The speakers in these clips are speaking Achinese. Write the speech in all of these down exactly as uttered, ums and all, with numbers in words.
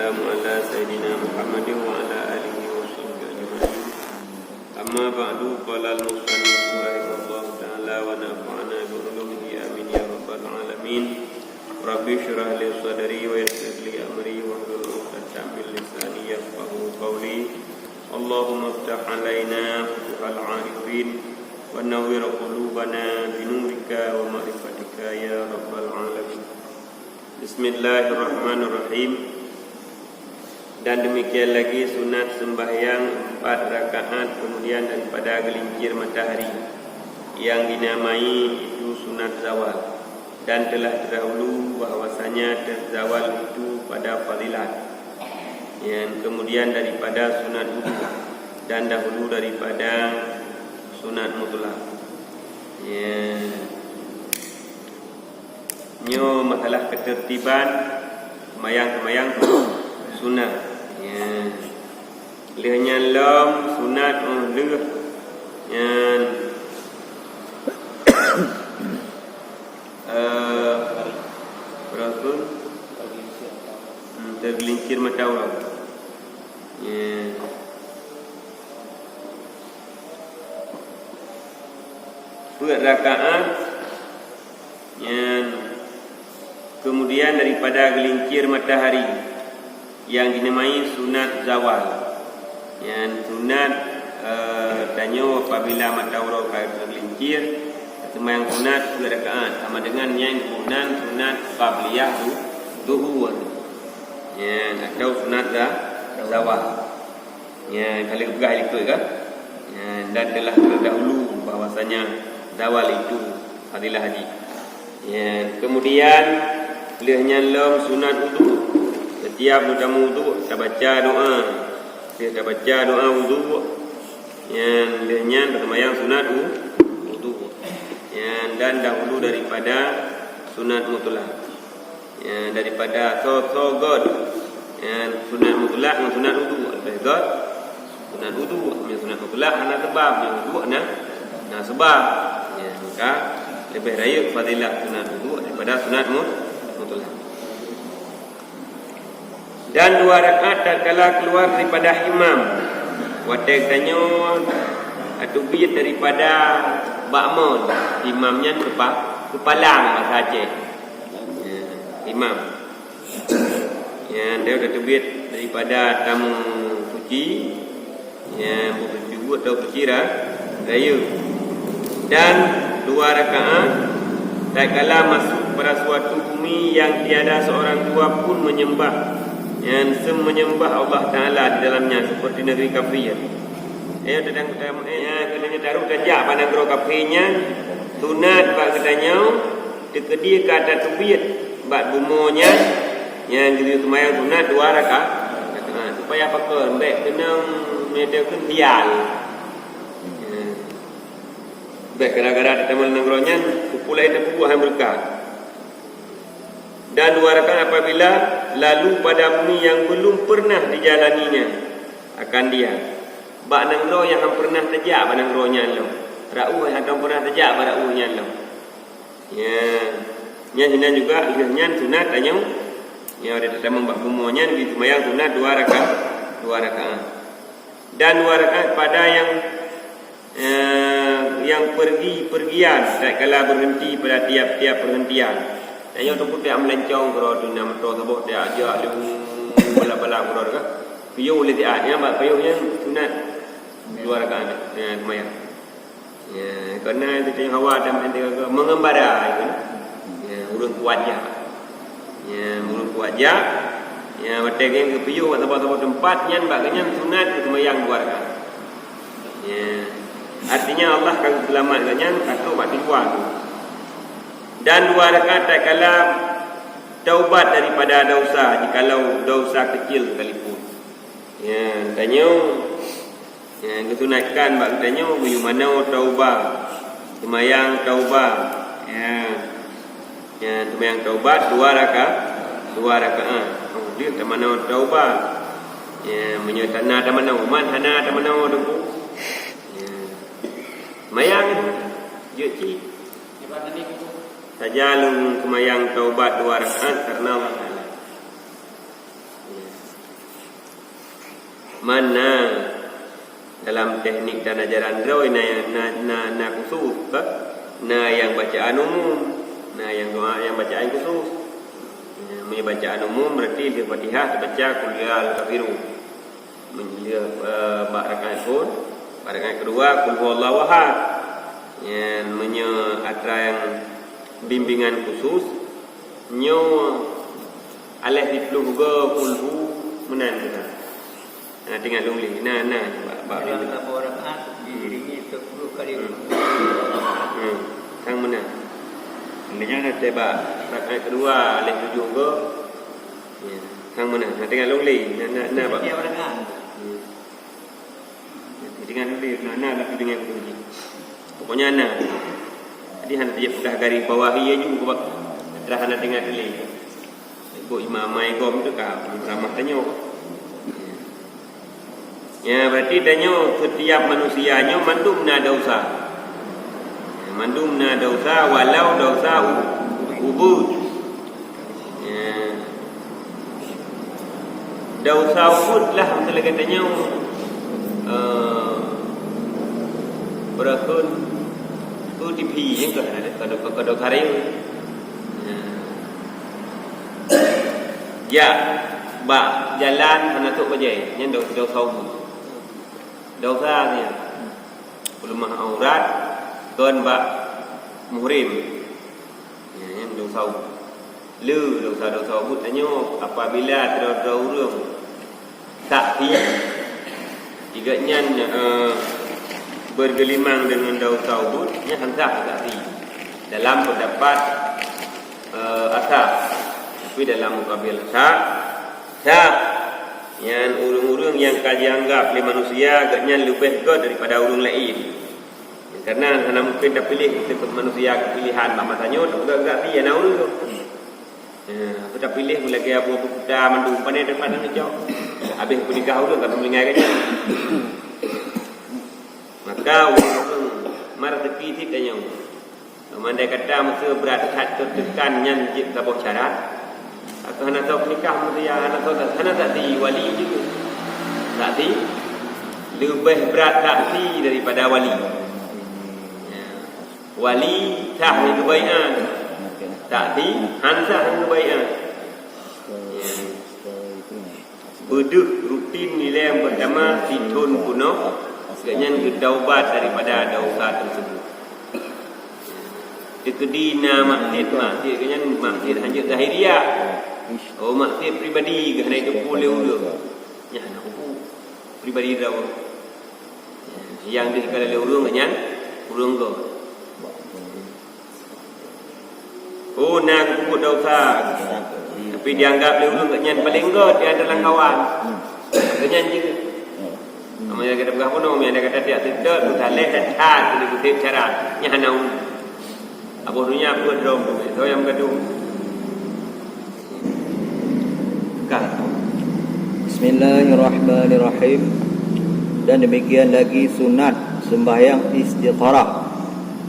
Ala Sayyidina Muhammadin wa ala alihi wa sahbihi ajma'in. Amma ba'du, qala al-musannif rahimahullahu ta'ala wa nafa'ana bi ulumihi, amin ya rabbal alamin. Rabbi shrah li sadri wa yassir li amri wahlul 'uqdatam min lisani yafqahu qawli. Allahumma iftah 'alaina futuhal 'arifin wa nawwir qulubana bi nurika wa ma'rifatika ya rabbal alamin. Bismillahirrahmanirrahim. Dan demikian lagi sunat sembahyang empat rakaat kemudian daripada gelincir matahari, yang dinamai itu sunat zawal, dan telah terdahulu bahwasanya zawal itu pada fadilat, yang kemudian daripada sunat wudu, dan dahulu daripada sunat mutlak. Ya. Nyoe masalah ketertiban seumayang-seumayang sunat. Ya. Lheueh nyan lom sunat, oh, lheueh nyan, eh, berapa? Hmm, tergelincir mata uroe. Ya. Peuet rakaat nyan, kemudian daripada gelincir matahari, yang dinamai sunat zawal. Nyan sunat, eh, tanyoe apabila mata uroe ka gelincir, seumayang sunat peuet rakaat, sama dengan nyan geuboh nan sunat qabliyah du-, duhur. Nyan atau sunat za-, zawal. Ya, ka lheueh peugah likot kan? Ya, dan telah terdahulu bahwasanya zawal itu fadilah jih. Ya, kemudian lheueh nyan lom sunat wudu. Setiap geutanyoe wudu, tabaca doa. Lheueh tabaca doa wudu, ya, lheueh nyan taseumayang sunat wu-, wudu. Ya, dan dahulu daripada sunat mutlak. Ya, daripada so-, so göt. Ya, sunat mutlak ngon sunat wudu. Leubeh göt sunat wudu. Ya, sunat mutlak hana seubab, ya, wudu na, na seubab. Ya, maka leubeh rayeuk fadilah sunat wudu daripada sunat mut-, mutlak. Dan dua rakaat tatkala keluar daripada himam. Watèe tanyoe ateubiet daripada bak mon, himam nyan keupa-, keupalang bahasa Aceh. Ya, imam. Ya, dia udah teubiet daripada tamu suci. Ya, buku suci buet atau suci ra-, raya. Dan dua rakaat tatkala masuk pada suatu bumi yang tiada seorang jua pun menyembah, yang sem-, menyembah Allah Taala di dalamnya seperti negeri kafir. Ya, tadang-, tadang-, ya, keuneuk taruh tajak bak nanggroe kafir nyan, sunat bak geutanyoe, teukeudi ka tateubiet bak bumoe nyan, nyang geuyue seumayang sunat dua raka-, rakaat, supaya pakon bèk keunong meudeukeuen sial. Ya. Bèk gara-gara tatamong nanggroe nyan, peue laén tapeubuet hai meureuka. Dan dua rakaat apabila lalu pada bumi yang belum pernah dijalaninya akan dia. Bak nanggroe nyang han pernah tajak bak nanggroe nyan lom. Rot-ueh nyang han pernah tajak bak rot-ueh nyan lom. Ya. Nyan sinan juga lheueh nyan sunat tanyoe. Nyang ada tatamong bak bumoe nyan geuseumayang sunat dua raka-, dua rakaat. Dan dua rakaat pada yang, eh, yang pergi-pergian, tatkala berhenti pada tiap-tiap perhentian. Tanyoe teupeu tajak meulancong keudroe tu na meutoe saboh tajak, jak lé bala-bala keudroe tu kan. Piôh lé siat, nyan bak piôh nyan sunat dua rakaat, eh, seumayang. Ya, karena itu hawa dan mengembara itu. Ya, ureueng kuat jak. Ya, ureueng kuat jak. Ya, watèe geupiôh bak saboh-saboh teumpat nyan, bak geuhnyan sunat geuseumayang dua rakaat. Ya. Artinya Allah akan seulamat geuhnyan ka trok bak tujuan. Dan dua rakaat tatkala taubat daripada dosa, jikalau dosa kecil sekalipun. Ya, tanyoe Ya, geusunatkan bak geutanyoe geuyue manoe taubat, seumayang taubat. Ya. Ya, seumayang taubat dua raka-, dua rakaat. Oh, deuh tamanoe taubat. Ya, meunyoe hana tamanoe, man hana tamanoe teungku. Ya. Seumayang jeuet cit. Saja lôn seumayang taubat dua rakaat karena Allah Taala. Ya. Mana dalam teknik dan ajaran droe na, na, na, na khusus, kan? Na nyang bacaan umum, na nyang doa nyang bacaan khusus. Ya, meunyoe bacaan umum berarti lheueh Fatihah dibaca Qul ya al kafirun. Meunyoe, eh, bak rakaat phon, bak rakaat kedua Qul huwallahu ahad. Nyan meunyoe atra nyang bimbingan khusus, nyoe aléh siploh go Qul hu meunan keunan. Na, tinggai lôn lé. Na, na, bak, bak. Dalam saboh rakaat diiringi sepuluh kali. Hmm. Hmm. Sang meunan. Meunyoe na teuba rakaat kedua aléh tujoh go. Ya. Sang meunan. Na, tinggai lôn lé. Na, na, na, bak. Setiap rakaat. Hmm. Tinggai lôn lé. Na, na, na, tinggai lôn lé. Pokoknya na. Jadi hana dia peugah garis bawahi laju, sebab dah hana tinggai tuléh. Ibu imam mai gom tu ka ramah tanyoe. Ya, berarti tanyoe setiap manusia nyoe mandum na dosa. Ya, mandum na dosa, walau dosa u-, ubit. Ya. Dosa ubit lah, misalnya katanya, eh, berasal tu tipi, ya, ke, ke, ke, ke, ke, Ya. Jak bak jalan hana sôk bajée, nyan do-, dosa ubit. Dosa nyan. Peuleumah aurat kon bak muhrim. Ya, nyan dosa ubit. Le dosa-dosa ubit tanyoe apabila droe-droe ureuëng saksi, gobnyan, eh, bergelimang dengan dosa ubit, nyan han sah saksi. Dalam pendapat, eh, asah. Tapi dalam mukabil sah, sah. Nyan ureuëng-ureuëng nyang ka jianggap lé manusia gobnyan leubeh göt daripada ureuëng laén. Karena hana mungkin tapiléh sifeuet manusia keu pilihan bak masa nyoe, teupeugah-peugah pih hana ureuëng tu. Ya, aku tapiléh meulagée Abu Abu Kuta mandum, pane teumpat nyang cocok. Habéh peunikah ureuëng ka meuninggai ka nyan. Maka ureuëng meuraseuki cit tanyoe. Meundai kata meuseu brat that teuteukan nyan jeuet saboh syarat, aku hana soe peunikah meuseu ya, hana soe, hana saksi wali jeuet. Saksi leubeh brat saksi daripada wali. Ya. Wali sah ngon keubaikan. Saksi han sah ngon keubaikan. Ya. Beudeuh rutin ilée nyang pertama sithon keunoe, gobnyan geutaubat daripada dosa tersebut. Teukeudi na maksiat-maksiat gobnyan maksiat hanjeuet zahiriah. Oh, maksiat pribadi geuh hana jiteupeue lé ureuëng. Nyan hana peue. Pribadi droe. Nyang deuh ka lé ureuëng nyan ureuëng gob. Oh, na geupeubuet dosa. Tapi dianggap lé ureuëng nyan paleng göt di antara lam kawan. Nyan jeuet. Amun nyang gata peugah bunoe, nyang gata tiak seudot, meutaleh dan that, keuneuk geutem cara. Nyan hana ureuëng. Aboh donya peuet droe, soe nyang meugadoh. Ka. Bismillahirrahmanirrahim. Dan demikian lagi sunat sembahyang istikharah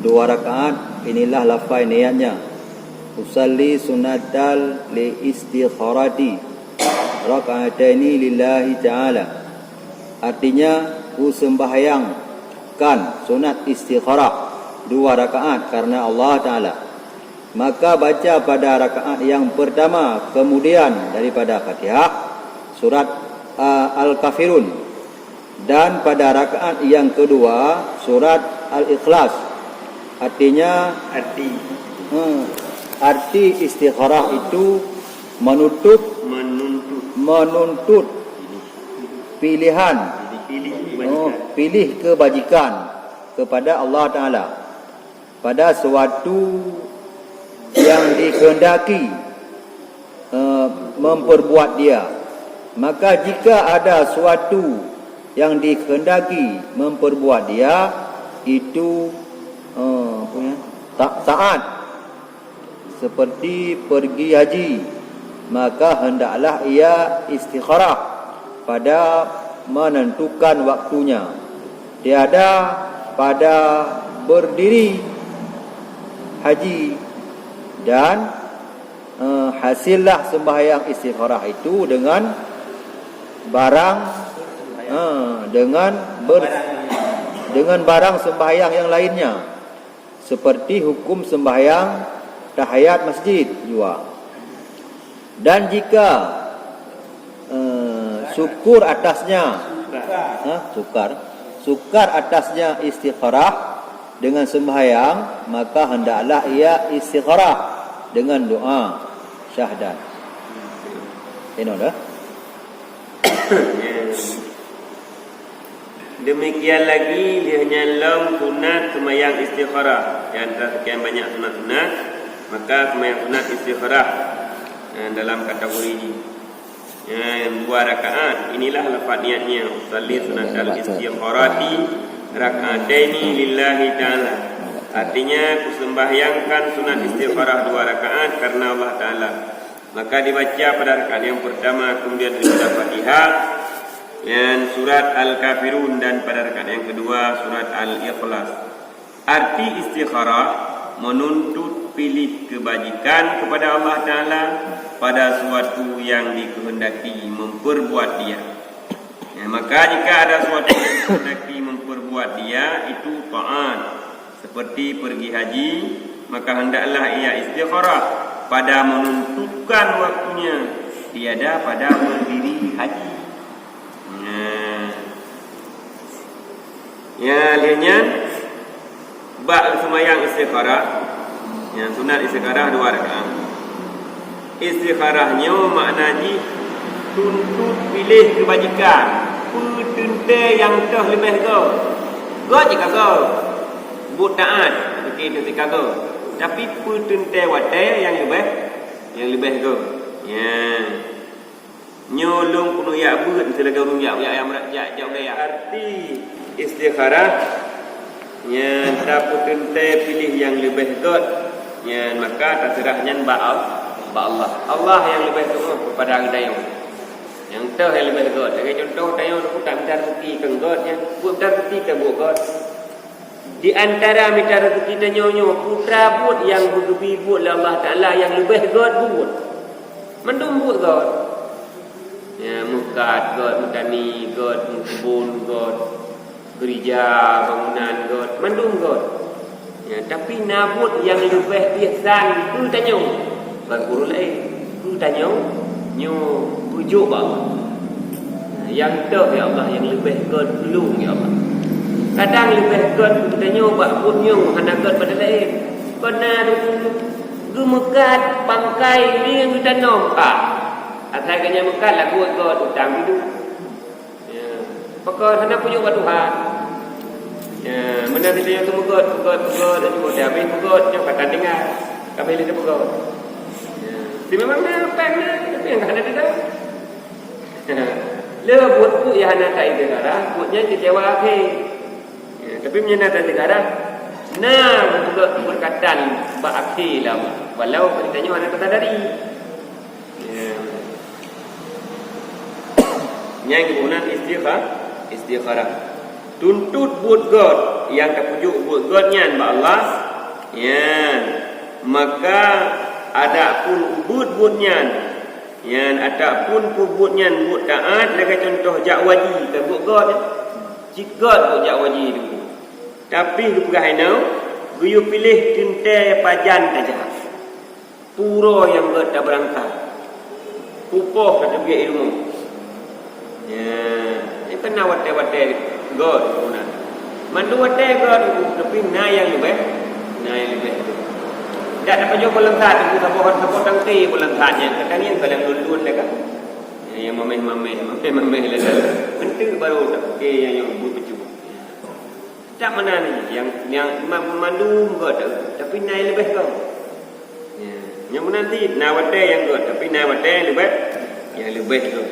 dua rakaat, inilah lafai niatnya. Usalli sunatal li istikharati rakaataini lillahi ta'ala. Artinya, kusembahyangkan sunat istikharah dua rakaat karena Allah Ta'ala. Maka baca pada rakaat yang pertama kemudian daripada Fatihah, surat, a, Al-Kafirun. Dan pada rakaat yang kedua, surat Al-Ikhlas. Artinya, Arti. hmm, arti istikharah itu menutup, Menuntut. menuntut pilihan, Pilih Oh, kebajikan. pilih kebajikan kepada Allah Ta'ala pada suatu yang dikehendaki, eh, memperbuat dia. Maka jika ada suatu yang dikehendaki memperbuat dia, itu, eh, apa ya, ta-, taat. Seperti pergi haji, maka hendaklah ia istikharah pada menentukan waktunya. Tiada pada berdiri haji dan, eh, hasillah sembahyang istikharah itu dengan barang Ha, dengan ber-, dengan barang sembahyang yang lainnya, seperti hukum sembahyang tahiyat masjid jua. Dan jika, eh, syukur atasnya, ha, sukar, sukar atasnya istikharah dengan sembahyang, maka hendaklah ia istikharah dengan doa syahadat. Inoe dah. Demikian lagi, lheueh nyan lom sunat seumayang istikharah. Di antara sekian banyak sunat-sunat, maka seumayang sunat istikharah, eh, dalam kategori nyan dua rakaat. Inilah lafaz niatnya, usalli sunatal istikharati rak'ataini lillahi ta'ala. Artinya, kusembahyangkan sunat istikharah dua rakaat karena Allah Ta'ala. Maka dibaca pada rakaat yang pertama, kemudian daripada Fatihah, dan surat Al-Kafirun, dan pada rakaat yang kedua, surat Al-Ikhlas. Arti istikharah, menuntut pilih kebajikan kepada Allah Ta'ala pada suatu yang dikehendaki memperbuat dia. Ya, maka jika ada suatu yang dikehendaki memperbuat dia, itu taat, seperti pergi haji, maka hendaklah ia istikharah pada menentukan waktunya, tiada pada berdiri haji. Nah. Ya, lheueh nyan, bak seumayang istikharah, ya, sunat istikharah dua rakaat. Istikharah nyoe makna jih tuntut piléh keubajikan, peue teuntée nyang toh leubeh göt. Göt jih ka göt. Buet taát, oke, teuntée ka göt. Tapi peue teuntée watée nyang leubeh, nyang leubeh göt. Ya. Nyoe lôn keuneuk jak beuet, miseue lagée ureuëng jak, jak, jak, jak, jak u dayah. Arti istikharah, nyan tapeuteuntée piléh nyang leubeh göt, nyan maka taseurah nyan bak Al-, bak Allah. Allah nyang leubeh teungoh keupada geutanyoe. Nyang toh nyang leubeh göt. Lagée cuntoh, tanyoe takot mita rezeki keu göt nyan, buet mita rezeki keu buet göt. Di antara mita rezeki tanyoe nyoe, peue buet nyang geubri buet lé Allah Taala nyang leubeh göt buet. Mandum buet göt. Ya, meukat göt, meutani göt, meukeubon göt, keurija bangunan göt, mandum göt. Ya, tapi na buet nyang leubeh ihsan keu tanyoe. Ban ureuëng laén, keu tanyoe, nyoe beujok bak Allah. Nyang toh, ya Allah, nyang leubeh göt keu lôn, ya Allah. Kadang leubeh göt keu tanyoe bak buet nyoe hana göt bak laén. Kon na geumeukat pangkai ngieng geutanom, ah. Asai geuhnyan meukat lagoe göt utang hidup. Ya. Pakon hana peujok bak Tuhan. Ya, meunan geutanyoe teumeugöt, peugöt, peugöt, laju watée habéh peugöt, nyoe ka tan tinggai. Ka habéh lé teupeugöt. Ya. Si memang na péng na, tapi nyang ka hana tinggai. Lé buet-buet nyang hana taistikharah, buet nyan keucewa akhé. Ya, tapi meunyoe na taistikharah, na buet keubeurakatan bak akhé lam, walau geutanyoe hana tasadari. Ya. Nyang geuboh nan istikha-, istikharah. Tuntut buet göt nyang tapeujok buet göt nyan bak Allah, nyan. Maka adapun ubeuet buet nyan, nyan adapun peubuet nyan buet taát, lagée cuntoh jak u haji, ka buet göt, cit göt buet jak u haji tu. Tapi geupeugah inoe, geuyue piléh teuntée pajan tajak. Peue uroe nyang göt tabeurangkat, peue poh tateubiet i rumoh. Ya, nyoe kan na watée-watée göt guna. Mandum watée göt, tapi na nyang leubeh, na nyang leubeh. Dak tapajoh buleuen that, saboh, saboh tangke buleuen that nyan, kadang nyan kadang lôn-lôn dah kan. Ya, nyang mameh-mameh, mameh-mameh lah kan. Enteuk baru tak, oke, nyang, nyang beupeucuma. Tak meunan, nyang, nyang mandum göt, tapi na nyang leubeh göt. Ya, nyang meunan cit na watée nyang göt, tapi na watée nyang leubeh, nyang leubeh göt.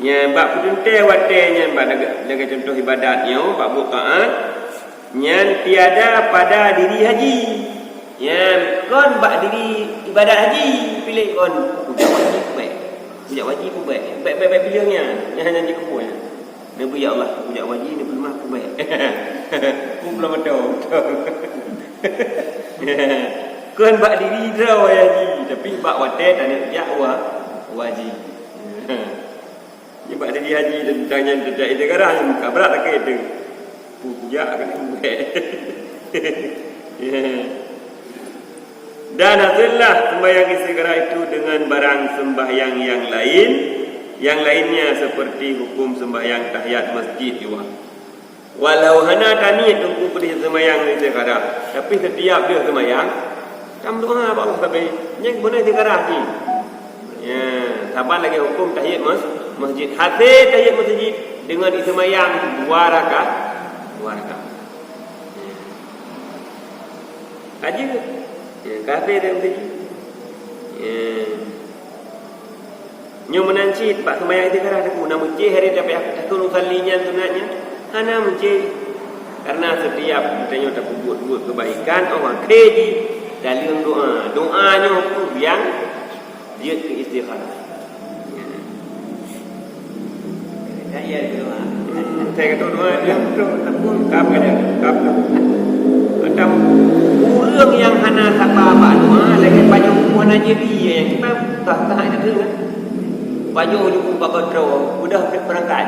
Nyan bak peuteuntée watée nyan bak lagée, lagée cuntoh ibadat nyoe, bak buet taát, nyan tiada pada diri haji. Nyan kon bak diri ibadat haji, piléh kon, kujak wajéb bèk. Kujak wajéb bèk. Bèk, bèk, bèk piléh nyan. Nyan hana jikumpôi. Neubri, "Ya Allah, kujak wajéb, neubri mah keu bèk." Pun belum ada. Kon bak diri droe haji, tapi bak watée taneuk jak wa-, wajéb. Nibak Di haji teuntang nyan teuntang istikharah nyang ka brat sakét tu. Pu-, pujak keunan buet. Dan hasillah sembahyang istikharah itu dengan barang sembahyang yang lain, yang lainnya seperti hukum sembahyang tahiyat masjid jua. Walau hana taniet teungku peudeh seumayang istikharah, tapi setiap deuh seumayang, tameudoa bak Allah sabe. Nyang beuna istikharah jih. Ya, saban lagèe hukum tahiyat mas-, masjid. Hase tahiyat masjid dengan iseumayang dua rakaat, dua rakaat. Aja. Ya, ka hase tahiyat masjid. Ya. Nyoe meunan cit bak seumayang istikharah teungku, na meucéh hari tapi takheun usalli nyan sunat nyan? Hana meucéh. Karena setiap geutanyoe tapeubuet-buet keubaikan, Allah akhé jih dalam doa. Doa nyoe pun nyang jeuet keu istikharah. Saya kata doa dia betul, betul, betul. Kap kena, kap tu. Macam ureueng nyang hana saba bak doa, lagi pajoh buku hana jadi, ya, kita tak tak ada tu kan. Pajoh je buku bak droe, udah berangkat.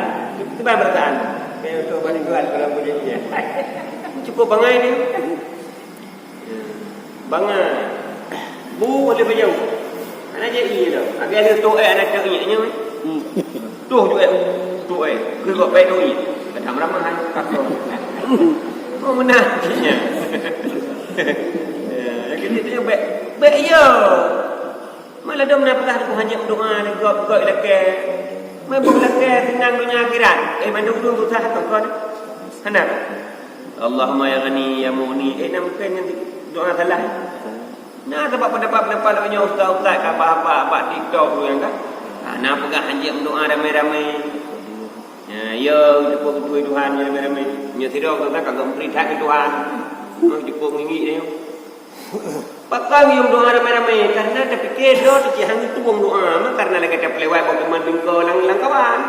Kita berangkat. Saya tu balik tuan kalau boleh dia. Cukup bangai ni. Bangai. Bu boleh bajau. Anak je iya dah. Agak ada tu eh, anak cak iya nyoe. Tuh juga eh. Tuh eh. Ke kok baik tu iya. Kata ramah hai kakak. Oh, menang. Ya, jadi dia baik. Baik ya. Malah dom na peugah tu hanya doa ni gop-gop lakèe. Mai buet lakèe senang dunia akhirat. Eh, mandum tu susah tu kon. Hana. Allahumma ya Ghani ya Mughni. Eh, na mungkin nyan doa salah. Na sabab pendapat-pendapat doa nyoe ustaz-ustaz ka bah-bah bak TikTok tu nyang kan. Ha, na peugah hanjeuet meudoa ramé-ramé. Ya, ya, jipeubeutôi Tuhan nyoe ramé-ramé. Nyoe sidroe ka ka geumeupeurintah keu Tuhan. Nyoe jipeumeungiek nyoe. Pakon yum doa ramé-ramé? Karena tapike droe teucih hana tuwong doa, ma karena lagèe tapeuliwat bak teuma deungko lam, lam kawan.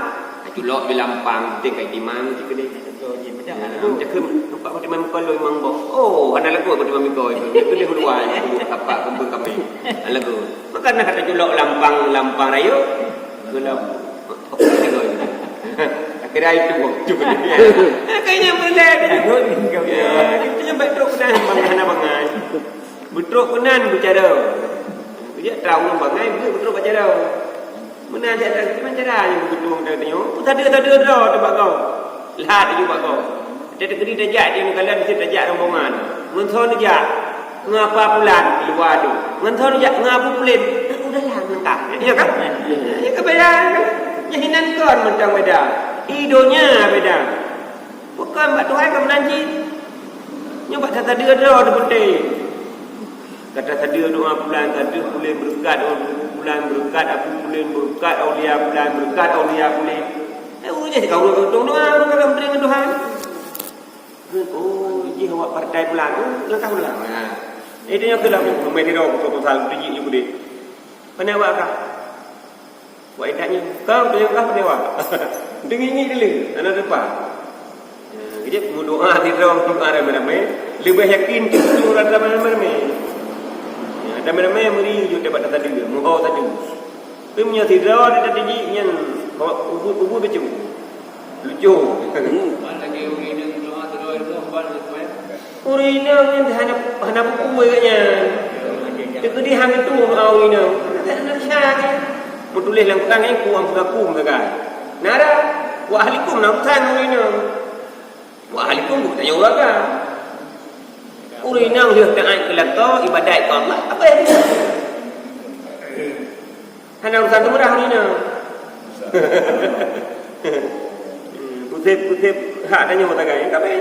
Culok di lampang, teuka itimang, cit keudeh. Cakeuem, nampak bak teuma meuko lôn imang boh. Oh, hana lagot bak teuma meuko. Keudeh uluwa, kapak kumpul kami. Hana lagot. Ma karena kata culok lampang, lampang rayeuk. Gelap. Akhirnya itu waktu. Kayaknya boleh. Ya, itu yang baik tu kena hana bangai. Beutôi keunan bicara. Kejak tahu ureueng bangai, beutôi bicara. Meunan jak tahu kiban cara nyang beutôi kita tanya. Tadi-tadi droe teuh bak kau. Lhat aju bak kau. Dia teukeudi tajak dia meukalan mesti tajak rombongan. Ngon soe neujak? Ngon apa pulan luwa tu. Ngon soe neujak? Ngon Abu Pulen. Udahlah ngon kah. Ya kan? Ya kebayang kan? Nyan hinan kon mantong beda. Idonya beda. Bukan bak Tuhan ka meunan cit. Nyoe bak teuka dua droe teuh peunteng. Ka teuka dua doa pulan, ka dua pulan beureukat, doa pulan beureukat, Abu Pulen beureukat, aulia pulan beureukat, aulia pulen. Eh, ureueng nyan ka ureueng untung doa, ureueng ka meuntri ngon Tuhan. Oh, jih awak partai pulan, oh, langkah pulan. Nah. Eh, dia nyoe keulah, pemain tiro, beutôi-beutôi, beutôi jih, jih, beutôi. Pandai awak ka. Wak intat nyoe, "Kang, teunyong kah peudeh wak?" Teungieng-ngieng dulu, hana teupah. Ya, jadi meudoa sidroe, meudoa ramé-ramé, leubeh yakin keu ureueng ramé-ramé. Ya, ramé-ramé meuri jeuet bak teuka dua, meuho saja. Tapi meunyoe sidroe teuka jih nyan, ubit-ubit bacut. Lucu. Ureueng inong nyan hana, hana buku geuh nyan. Teukeudi hana tueng ureueng inong. Hana, hana sya nyan. Meutuléh lam Quran nyan, "Ku anfusakum" sagai. Nara, "Wa ahlikum" na urusan ureueng inong. "Wa ahlikum" bukan tanya ureueng agam. Ureueng inong lheueh taát keu lakoe ibadat keu Allah, apa yang Hana urusan teumeurah ureueng inong. Hmm, kusép-kusép hak tanyoe tagai, ka bai.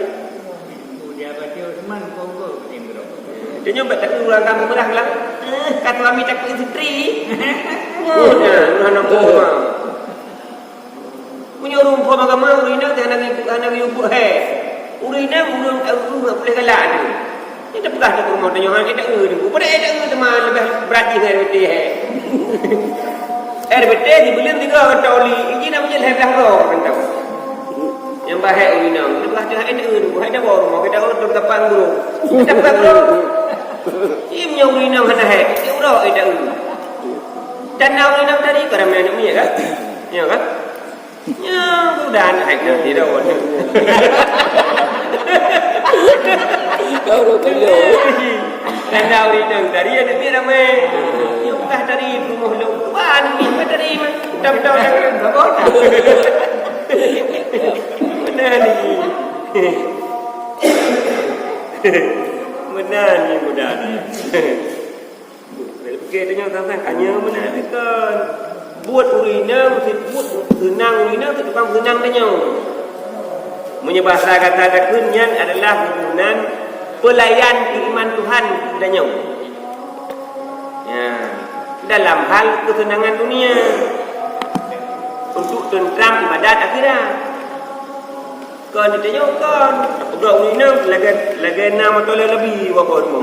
Tanyoe bak takue ureueng agam teumeurah lah. Eh, ka suami takue istri. Oh, nah, hana boh ma. Meunyoe ureueng phom agama, ureueng inong hana geu-, hana geuyue buet hai. Ureueng inong, ureueng, ureueng hana puléh galak tu. Nyan teupeugah teuk rumoh tanyoe, han ék taeu teungku. Padahai ék taeu teuma leubeh brat jih ngon R B T hai. R B T jibeuleueng tiga kantô oli, iji na meujeuet lhèe blah droe kantô. Nyang bahèk ureueng inong, teupeugah teuh han ék taeu teungku, han ék tabawa rumoh, kita ureueng teuka panggung. Kita panggung. Ih, meunyoe ureueng inong hana hék, ék uroe ék taeu. Dan na ureueng inong tadi, ka ramé aneuk miet kan? Ya kan? Nyan udah aneuk hai nyan tidak. Kau dah tengok. Dan dah udah tadi ada duit ramai. Yang bukan tadi rumah lu. Wah, ni bukan tadi mah. Tam-tam dah kena berapa? Mana ni? Mana ni mudah? Lagèe tanyoe sang-sang ka nyoe meunan kon. Buet ureueng inong, buet seunang ureueng inong, tukang seunang tanyoe. Meunyoe bahasa gata takheun nyan adalah hubungan pelayan keiman Tuhan keu tanyoe. Ya, dalam hal kesenangan dunia untuk tentram ibadat akhirat. Kon tanyoe kon, peugah ureueng inong lagèe, lagèe na moto lé leubeh dua ploh lima.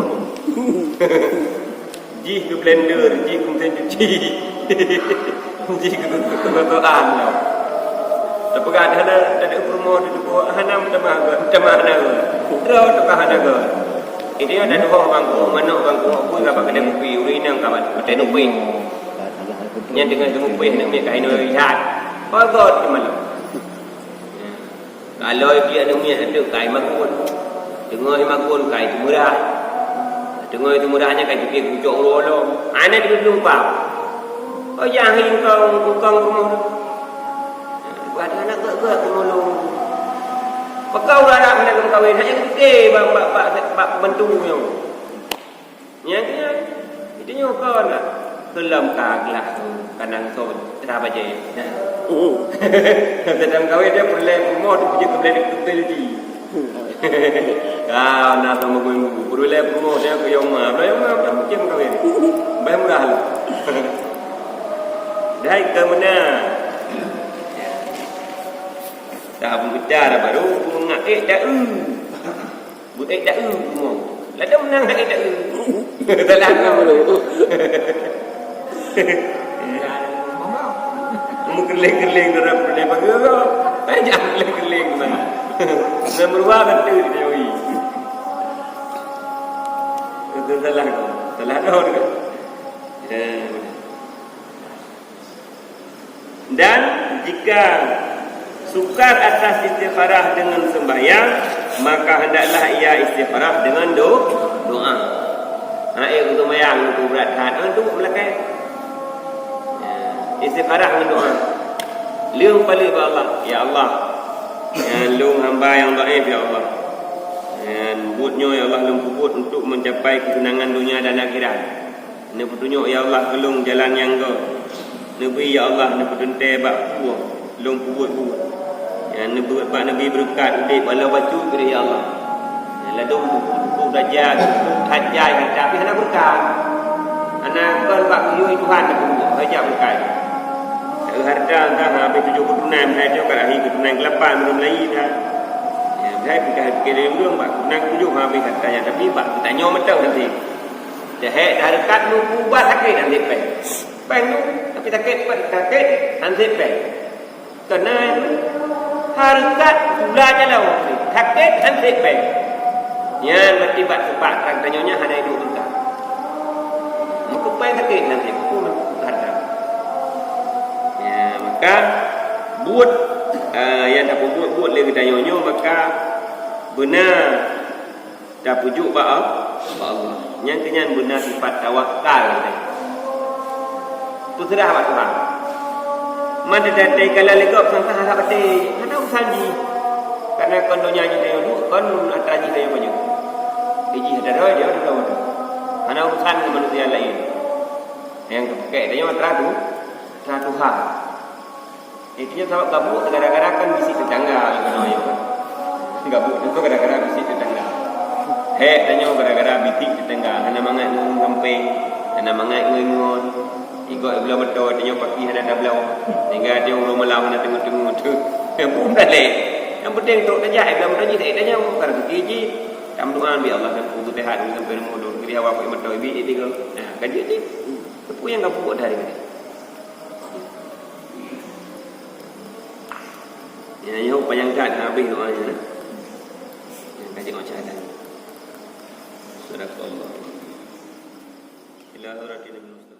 Jih keu blender, jih keu mesin cuci. Jih keu, keu, keu, keu, keu, ah, no. Tapeugah hana, tadi peurumoh tu, hana meutamah, meutamah hana. Droe tu ka hana. Itu nyoe dah dua bangku, manok bangku, aku enggak pakai kupi, ureueng inong ka mati, mati kupi. Nyan dengan kupi, nak ambil kain lihat. Pagot tu malam. Kalau dia aneuk miet tu kai makun. Teungoh makun kai teumurah. Teungoh teumurah nyan kai pike kucok uroe lom. Aneuk dia belum paham. Oh, jangan kau tukang rumah. Buat anak gak-gak pemulung. Pakau rara kena kawin hanya gede bak bak bak bak bantu nyoe. Nyang keunan, itu nyoe kon nak. Keulam ka glah tu, kanang son, tera bajée. Nah. Sedang kawin dia peureulée rumoh tu, pijak keubeulée di keubeul di. Kau na sama gue nunggu, peureulée rumoh dia ke Yoma. Bela Yoma, dah mungkin kawin. Bayar murah lu. Dah ke mana? Dah berbicara baru, ngak eh dah. Beuék taeu rumoh. Ladôm nang hai taeu. Salah nama lu. Meukeuleng-keuleng dalam peureulée bagoe. Jangan keuleng-keuleng mana. Nomor dua kan tu dia wi. Itu salah. Salah dah. Ya. Dan jika sukar atas istikharah dengan sembahyang, maka hendaklah ia istikharah dengan do-, doa. Ha, eh, sembahyang tu berat that, ha, tu belakang. Ya, istikharah dengan doa. Leueng palék bak Allah, "Ya Allah, ya, lôn hamba yang dhaif, ya Allah. Dan buet nyoe, ya Allah, lôn peubuet untuk mencapai kesenangan dunia dan akhirat." Neupeutunyok, ya Allah, keu lôn jalan nyang göt. Neubri, ya Allah, neupeuteuntèe bak peue lôn peubuet-buet. Nyang neubri bak Nabi beureukat udép walau bacut keudeh, ya Allah. Nyang ladôm buku-buku raja, buku tajai, tapi hana beureukat. Hana kon bak kuyue Tuhan neupeubuet, raja beureukat. Tapi harta entah habéh tujoh keutunan, hai nyoe ka lahé keutunan keulapan, belum lahé dah. Ya, hai pih ka pikir lé ureueng bak keutunan tujoh habéh harta nyan, tapi bak geutanyoe mantong hase. Jahé tarekat nu kuba sakét han sép péng. Péng nu, tapi sakét, sakét han sép péng. Keunan tarekat gula jalan sakét han sép péng. Nyan berarti bak sebab kan tanyoe nyan hana idup teuka. Meukeupéng sakét han sép péng. Ya, maka buet, ah, nyang tapeubuet-buet lé geutanyoe nyoe maka beuna Tapujuk bak Al-, bak Allah. Nyang keu nyan beuna sifat tawakal. Peuseurah bak Tuhan. Man teutatei kala lé gob sang-sang hana patéh, hana urusan jih. Karena kon donya jih tanyoe duek, kon atra jih tanyoe pajoh. Jih atra droe, dia atra droe. Hana urusan ngon manusia laén. Nyang teupeukék tanyoe atra tu, atra Tuhan. Intinya sabab gabuk gara-gara kan bisi tetangga, keunoe nyoe. Gabuk tu gara-gara bisi tetangga. Hék tanyoe gara-gara bisi tetangga, hana mangat ngon ureueng gampéng, hana mangat ngon-ngon. Igoe bloe moto, tanyoe paki hana tabloe. Sehingga tanyoe ureueng malam hana teungoh-teungoh tu. Nyang pun dah lé. Nyang penting trok tajak, bloe moto jih, tak tanyoe, bukan rezeki jih. Tam doa, "Ya Allah, dan kubu sehat, dan sampai rumah dulu." Jadi awak pakai moto, ibi, ibi, tiga. Nah, kan jeuet jih. Teupeu nyang gabuk dari tadi. Ya, ya, panjang kat habis doa nyan. Yang kaji macam ada. Sadaqallah. Ila hadratin Nabi Mustafa.